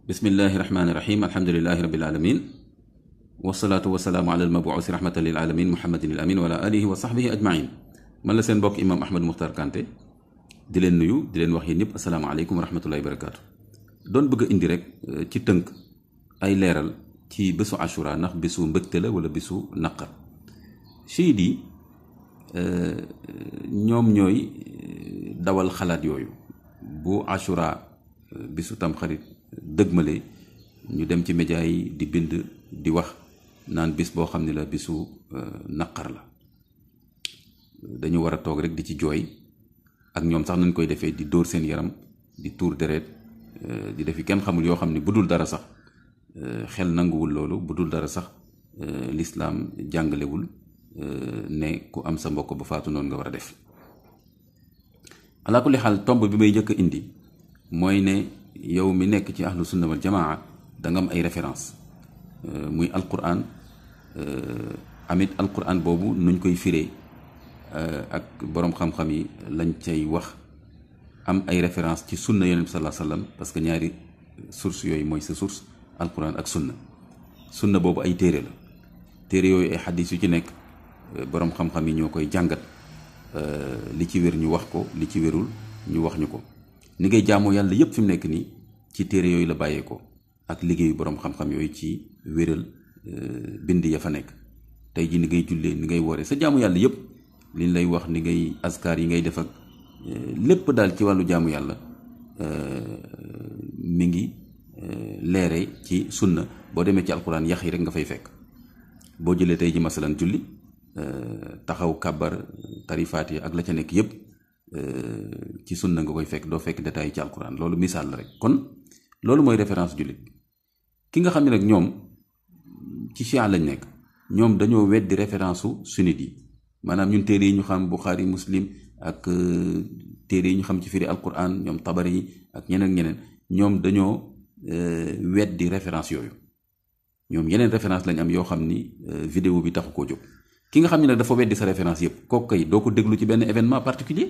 bismillahi rahmaani rahim alhamdulilahi rabil alamin wasalaatu wasalaamu ala almabuusi rahmatan lil alamin muhammadin al amin wa ala alihi wa sahbihi ajmain man la seen mbokk imam Ahmad Muxtaar Kanté di leen nuyu di leen wax yéen ñëpp asalaamaaleykum wa rahmatullahi wa barakaatu. doon bëgg a indi rek ci tënk ay leeral ci bésu ashura ndax bésu mbëgte la wala bésu naqar. chiites yi ñoom ñooy dawal xalaat yooyu bu ashura bésu tamxarit dëgmale ñu dem ci média yi di bind di wax naan bis boo xam ne la bisu naqar la, dañu war a toog rek di ci jooy ak ñoom sax nañ koy defee di dóor seen yaram di tuur deret di defi kenn xamul yoo xam ne bu dul dara sax xel nanguwul loolu, bu dul dara sax lislaam jàngalewul ne ku am sa mbokk ba faatu noonu nga war a def. alaa kulli xaal tomb bi may njëkk a indi mooy ne yow mi nekk ci ahlu sunna wal jamaa da nga am ay référence muy alquran, amit alquran boobu nuñ koy firee ak boroom xam-xam yi lañ cay wax, am ay référence ci sunna yonent bi sallallahu alayhi wasallam parce que ñaari source yooyu mooy sa source alquran ak sunna boobu ay téere la, téere yooyu ay xadis yu ci nekk boroom xam-xam yi ñoo koy jàngat, li ci wér ñu wax ko, li ci wérul ñu wax ñu ko. ni ngay jaamoo yàlla yépp fi mu nekk nii ci téere yooyu la bàyyeekoo ak liggéeyu boroom xam-xam yooyu ci wéral bind ya fa nekk. tey ji ni ngay jullee, ni ngay wooree, sa jaamu yàlla yépp liñ lay wax, ni ngay askar yi ngay def ak lépp daal ci wàllu jaamu yàlla mi ngi leere ci sunna. boo demee ci alquran yax yi rek nga fay fekk. boo jëlee tey ji masalan julli, taxaw kàbbar tarifaat yi ak la ca nekk yépp ci sunna nga koy fekk, doo fekk détails yi ci alquran. loolu misaal la rek. kon loolu mooy référence jullit. ki nga xam ne nag ñoom ci chia lañ nekk, ñoom dañoo weddi référence su sunnit yi, maanaam ñun téere yi ñu xam Buxaari, Muslim ak téere yi ñu xam ci firi alquran, ñoom Tabari yi ak ñeneen ñoom dañoo weddi référence yooyu. ñoom yeneen référence lañ am yoo xam ni vidéo bi taxu koo jóg. ki nga xam ne nag dafa weddi sa référence yëpp, kooku kay doo ko déglu ci benn événement particulier.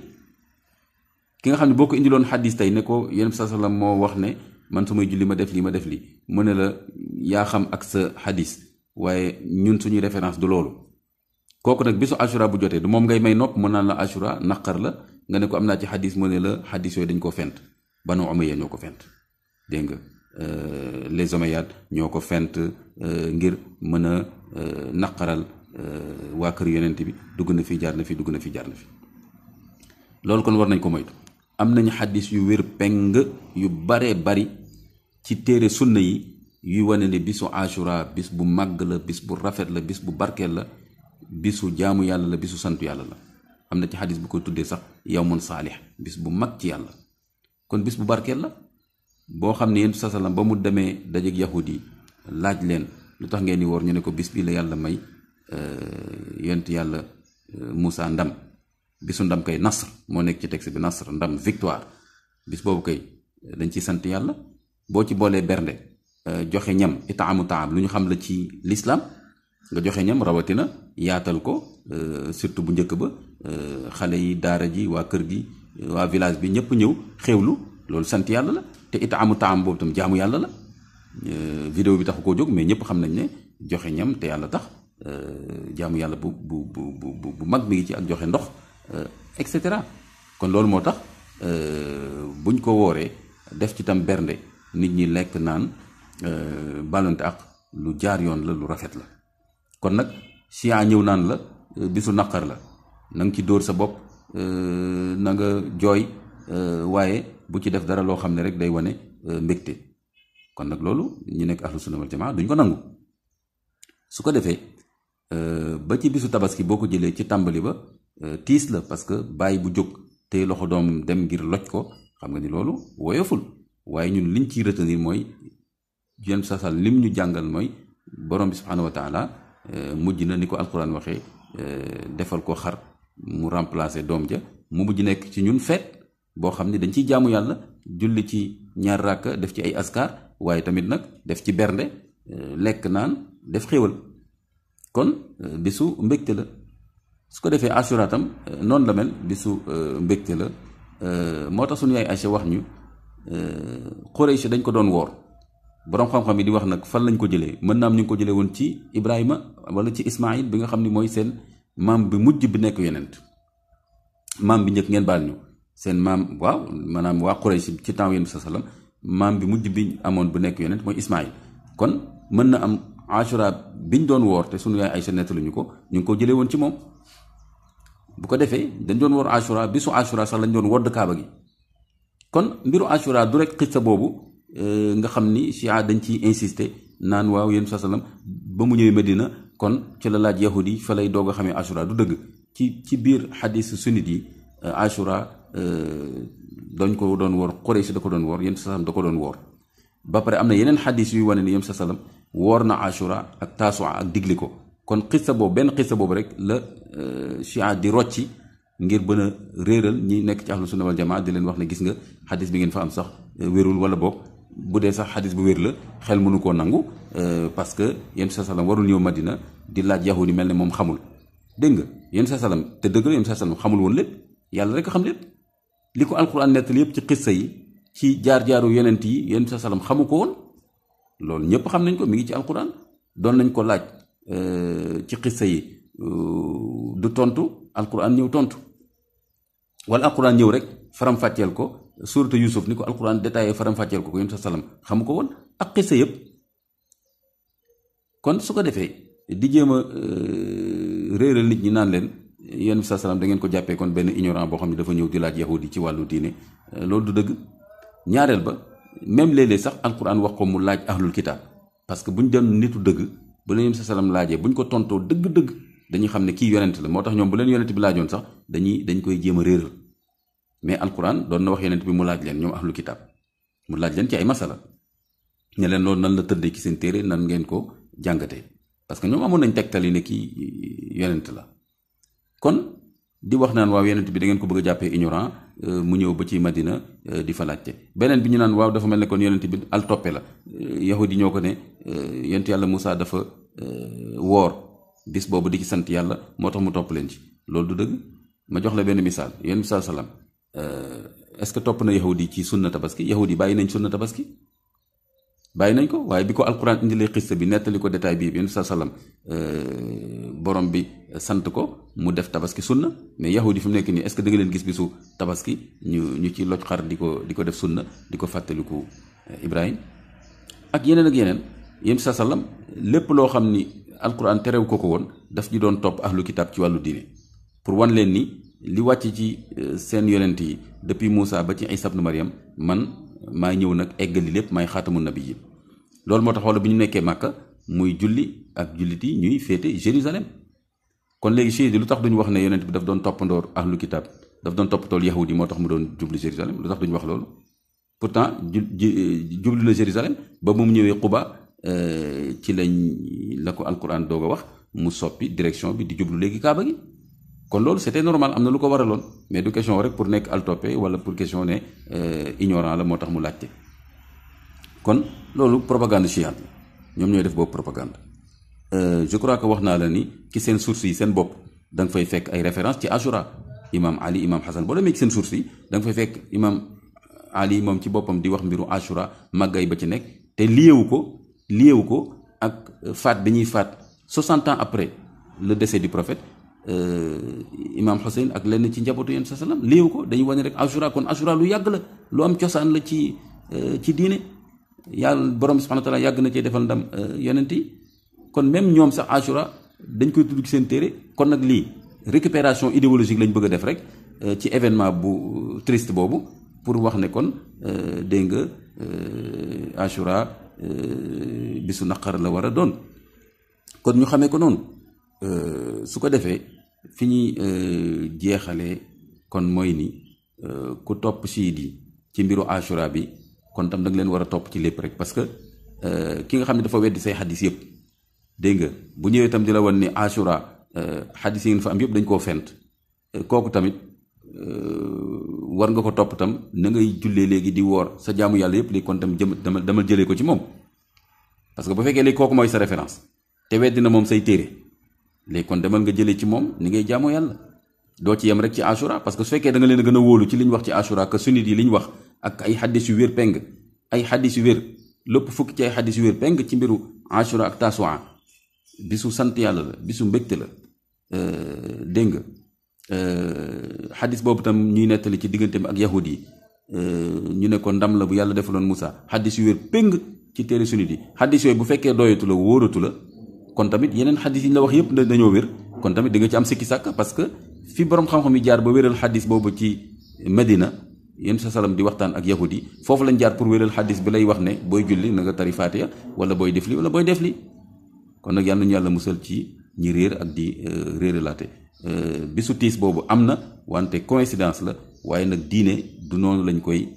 ki nga xam ne boo ko indiloon xadis tey ne ko yonent bi sallallahu alayhi wasallam moo wax ne man su may julli ma def lii mu ne la yaa xam ak sa xadis, waaye ñun suñuy référence du loolu. kooku nag bisu ashura bu jotee du moom ngay may nopp mu naan la ashura naqar la, nga ne ko am naa ci xadis mu ne la xadis yooyu dañ ko fent. Banu Umayya ñoo ko fent, dégg nga les Omeyyades ñoo ko fent ngir mën a naqaral waa kër yonent bi, dugg na fi jaar na fi, dugg na fi jaar na fi. loolu kon war nañ ko moytu. am nañu xaddis yu wér peng yu baree bari ci téere sunna yi yuy wane ne bisu ashura bis bu màgg la, bis bu rafet la, bis bu barkeel la, bisu jaamu yàlla la, bisu santu yàlla la. am na ci xaddis bu ko tuddee sax yawmun saalih, bis bu mag ci yàlla. kon bis bu barkeel la boo xam ne yéen sa salaam ba mu demee dajeek yahudi yi laaj leen lu tax ngeen di woor, ñu ne ko bis bi la yàlla may yonent yàlla Moussa ndam. bisu ndam kay nasr moo nekk ci texte bi, nasr ndam, victoire. bis boobu kay dañ ciy sant yàlla. boo ci boolee bernde, joxe ñam, itaamu taam, lu ñu xam la ci lislaam, nga joxe ñam, rawatina yaatal ko, surtout bu njëkk ba xale yi, daara ji, waa kër gi, waa village bi ñëpp ñëw xewlu, loolu sant yàlla la. te itaamu taam boobu tam jaamu yàlla la. vidéo bi taxu koo jóg mais ñëpp xam nañ ne joxe ñam te yàlla tax jaamu yàlla bu mag mi ngi ci, ak joxe ndox et cetera. kon loolu moo tax buñ ko wooree def ci tam bernde, nit ñi lekk naan, balonte ak lu jaar yoon la, lu rafet la. kon nag chia ñëw naan la bisu naqar la, na nga ci dóor sa bopp, na nga jooy, waaye bu ci def dara loo xam ne rek day wane mbégte. kon nag loolu ñu nekk ahlu sunna wal jamaa duñ ko nangu. su ko defee ba ci bisu tabaski boo ko jëlee ci tàmbali ba tiis la, parce que bàyyi bu jóg te loxo doom dem ngir loj ko, xam nga ni loolu woyoful. waaye ñun liñ ciy retenir mooy yenn sasal lim ñu jàngal mooy borom bi subhanahu wa taala mujj na ni ko alquran waxee defal ko xar mu remplacer doom ja, mu mujj nekk ci ñun feet boo xam ne dañ ciy jaamu yàlla, julli ci 2 rakka, def ci ay askar, waaye tamit nag def ci bernde, lekk naan, def xéwal. kon bisu mbégte la. su ko defee ashura tam noonu la mel, bisu mbégte la. moo tax suñu yaay Aïcha wax ñu Quraysh dañ ko doon woor borom xam-xam yi di wax nag fan lañ ko jëlee mën naa am ñu ngi ko jëlee woon ci Ibrahima wala ci Ismaïl bi nga xam ni mooy seen maam bi mujj bi nekk yonent maam bi njëkk ngeen baal ñu seen maam waaw maanaam waa Quraysh ci temps yonent sa sallam maam bi mujj bi amoon bu nekk yonent mooy Ismaïl kon mën na am Ashura biñ doon woor te sunu yaay Aysa nettaluñu ko ñu ngi ko jëlee woon ci moom bu ko defee dañ doon woor Ashura bisu Ashura sax lañ doon wodd kaaba gi kon mbiru Ashura du rek xissa boobu nga xam ni Chia dañ ciy insister naan waaw yéen sa sallam ba mu ñëwee Medina kon ci la laaj yahudi yi fa lay doog a xamee Ashura du dëgg ci biir xadis sunnit yi Ashura dañ ko doon woor Quraysh da ko doon woor yéen sa sallam da ko doon woor ba pare am na yeneen xadis yuy wane ni yéen sa sallam woor na Ashura ak Tasua ak digli ko kon xissa boobu benn xissa boobu rek la Chia di rocci ngir bën a réeral ñi nekk ci ahlu sunna wal jamaa di leen wax ne gis nga xadis bi ngeen fa am sax wérul wala boog bu dee sax xadis bu wér la xel mënu koo nangu parce que yéen sa salam warul ñëw Madina di laaj yahudi mel ne moom xamul dégg nga yéen sa salam te dëgg la yéen sa salam xamul woon lépp yàlla rek a xam lépp li ko alquran nettali yëpp ci xissa yi ci jaar-jaaru yonent yi yéen sa salam xamu ko woon loolu ñëpp xam nañ ko mi ngi ci alquran doon nañ ko laaj ci xissa yi du tontu alquran ñëw tontu wala alquran ñëw rek faram-fàcceel ko suuratu Yusuf ni ko alquran détaillé faram-fàcceel ko yonent sa salam xamu ko woon ak xissa yëpp kon su ko defee di jéem a réeral nit ñi naan leen yonent sa salam da ngeen ko jàppee kon benn ignorant boo xam ne dafa ñëw di laaj yahudi ci wàllu diine loolu du dëgg ñaareel ba même léeg-léeg sax alquran wax ko mu laaj ahlul kitaab parce que bu ñu dem nitu dëgg bu leen yonent sa salam laajee bu ñu ko tontoo dëgg-dëgg dañuy xam ne kii yonent la moo tax ñoom bu leen yonent bi laajoon sax dañ koy jéem a réeral mais alquran doon na wax yonent bi mu laaj leen ñoom ahlu kitaab mu laaj leen ci ay masala ne leen loolu nan la tëddee ci seen téere nan ngeen ko jàngatee parce que ñoom amoon nañ tegtali ne kii yonent la kon di wax naan waaw yonent bi da ngeen ko bëgg a jàppee ignorant mu ñëw ba ci Madina di fa laajte beneen bi ñu naan waaw dafa mel ne kon yonent bi al toppe la yahudi ñoo ko ne yonent yàlla Moussa dafa woor bis boobu di ci sant yàlla moo tax mu topp leen ci loolu du dëgg ma jox la benn misaal yéen misaal salaam est-ce que topp na yahudi ci sunna tabaski yahudi bàyyi nañ sunna tabaski bàyyi nañ ko waaye bi ko alquran indilee xista bi nettali ko détail bii yéen salaam borom bi sant ko mu def tabaski sunna mais yahudi fi mu nekk nii est-ce que da nga leen gis bisu tabaski ñu ci loj xar di ko def sunna di ko fàttaliku Ibrahim ak yeneen yéen salaam lépp loo xam ni alquran terew ko woon daf ji doon topp ahlu kitab ci wàllu diine pour wan leen ni li wàcc ci seen yonent yi depuis Moussa ba ci Isa ibn Maryam man maa ñëw nag eggali lépp may xaatamu nabi yi loolu moo tax wala bi ñu nekkee Màkka muy julli ak jullit yi ñuy féete Jérusalem kon léegi chiite yi lu tax duñu wax ne yonent bi daf doon toppandoor ahlu kitab daf doon toppatool yahudi moo tax mu doon jublu Jérusalem lu tax duñu wax loolu pourtant jublu na Jérusalem ba mu ñëwee Quba ci la ko alquran doog a wax mu soppi direction bi di jublu léegi Kaaba gi kon loolu c'était normal am na lu ko waraloon mais du question rek pour nekk al toppe wala pour question ne ignorant la moo tax mu laajte kon loolu propagande chiite la ñoom ñooy def boobu propagande je crois que wax naa la ni ci seen source yi seen bopp da nga fay fekk ay référence ci Ashura imam Ali imam Hassan boo demee ci seen source yi da nga fay fekk imam Ali moom ci boppam di wax mbiru Ashura màggay ba ci nekk te liyewu ko ak faat bi ñuy faat 60 ans après le décès du prophète imam Hussein ak lenn ci njabootu yéen sa salaam liyewu ko dañuy wane rek Ashura kon Ashura lu yàgg la lu am cosaan la ci diine yàlla borom subhanahu wa taala yàgg na cee defal ndam yonent yi kon même ñoom sax Ashura dañ koy tudd ci seen téere kon nag lii récupération idéologique lañ bëgg a def rek ci événement bu triste boobu pour wax ne kon dégg nga Ashura bisu naqar la war a doon kon ñu xamee ko noonu su ko defee fi ñuy jeexalee kon mooy ni ku topp siid yi ci mbiru Ashura bi kon tam da nga leen war a topp ci lépp rek parce que ki nga xam ne dafa weddi say xadis yëpp dégg nga bu ñëwee tam di la wan ni Ashura xadis yi ngeen fa am yëpp dañ koo fent kooku tamit war nga ko topp tam na ngay jullee léegi di woor sa jaamu yàlla yëpp léegi kon tam dama jëlee ko ci moom parce que bu fekkee léegi kooku mooy sa référence te weddi na moom say téere léegi kon demal nga jëlee ci moom ni ngay jaamoo yàlla doo ci yem rek ci Ashura parce que su fekkee da nga leen a gën a wóolu ci li ñu wax ci Ashura que sunnit yi li ñu wax ak ay xaddis yu wér peng ay xaddis yu wér lépp fukki ci ay xadis yu wér peng ci mbiru ashura ak tasua bisu sant yàlla la bisu mbégte la dégg nga xadis boobu tam ñuy nettali ci digganteem ak yahud yi ñu ne ko ndam la bu yàlla defaloon Moussa xadis yu wér péng ci téere sunnit yi xadis yooyu bu fekkee doyatu la wóoratu la kon tamit yeneen xadis yi ñu la wax yépp dañoo wér kon tamit di nga ci am sikki sàkk parce que fi borom xam-xam yi jaar ba wéral xadis boobu ci Medina yéen sa salam di waxtaan ak yahud yi foofu lañ jaar pour wéral xadis bi lay wax ne booy julli na nga tari Faatiha wala booy def li wala booy def li kon nag yàlla nañu yàlla musal ci ñi réer ak di réeralaate bisu tiis boobu am na wante coïncidence la waaye nag diine du noonu lañ koy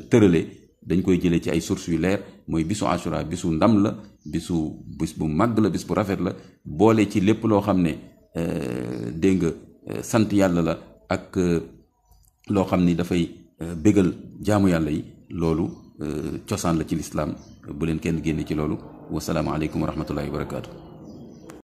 tëralee dañ koy jëlee ci ay sources yu leer mooy bisu Ashura bisu ndam la bis bu màgg la bis bu rafet la boole ci lépp loo xam ne dégg nga sant yàlla la ak loo xam ni dafay bégal jaamu yàlla yi loolu cosaan la ci lislaam bu leen kenn génne ci loolu wasalaamaaleykum wa rahmatullahi wa barakaatu.